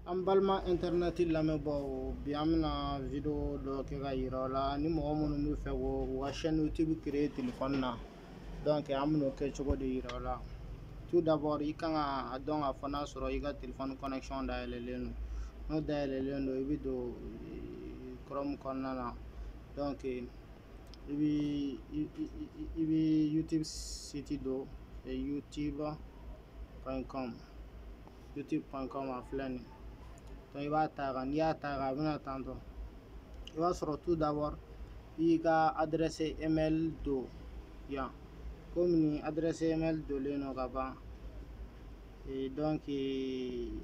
An balima internet lamɛnbaaw, bi an bɛna vidéo dɔ kɛ ka yira aw la ni mɔgɔ minnu bɛ fɛ k'u ka chaîne YouTube créer téléphone na. Donc an bɛn'o kɛ cogo de yira aw la. Tout d'abord, i kan ka a dɔn k'a fɔ n'a sɔrɔ i ka téléphone connexion dayɛlɛlen don. N'o dayɛlɛlen don, i bɛ don Chrome kɔnɔna na. Donc i bɛ YouTube site don, youtube.com, youtube.com, a filɛ nin. Donc i b'a ta kan, n'i y'a ta kan, a bɛna tantɔ i b'a sɔrɔ. Tout d'abord, i y'i ka adresse email don yan. Komi nin adresse email donlen don ka ban, et donc i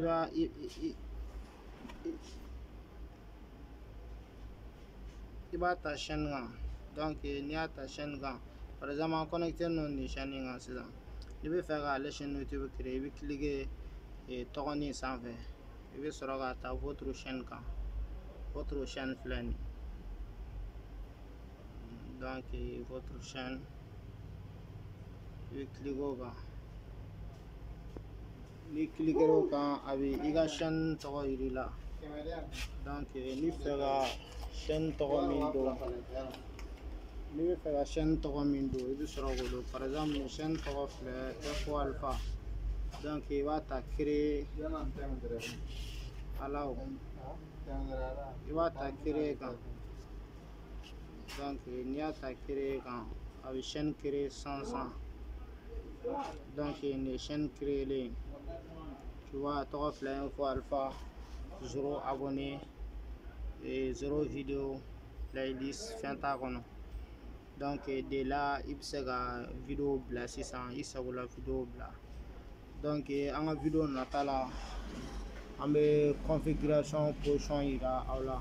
b'a i b'a ta chaîne kan. Donc n'i y'a ta chaîne kan, par exemple an connecté don nin chaîne in kan sisan, n'i bɛ fɛ k'ale chaîne YouTube créer, i bɛ cliquer tɔgɔnin sanfɛ, i bɛ sɔrɔ ka taa votre chaîne kan. Votre chaîne filɛ nin. Donc votre chaîne, i bɛ cliquer o kan. N'i cliquer o kan, a bɛ i ka chaîne tɔgɔ yir'i la. Donc n'i fɛ ka chaîne tɔgɔ min don, n'i bɛ fɛ ka chaîne tɔgɔ min don, i bɛ sɔrɔ k'o don. Par exemple, nin chaîne tɔgɔ filɛ, Info Alpha. Donc i b'a ta créer ala o, i b'a ta créer kan. Donc n'i y'a ta créer kan, a bɛ chaîne créer sans sans. Donc nin ye chaîne créer len, tu vois, a tɔgɔ filɛ Info Alpha, zéro abonné et zéro vidéo, playlist, fɛn t'a kɔnɔ. Donc de là, i bɛ se ka vidéo bila sisan, i sagola vidéo bila. Donc an ka vidéo nata la, an bɛ configuration position yira aw la.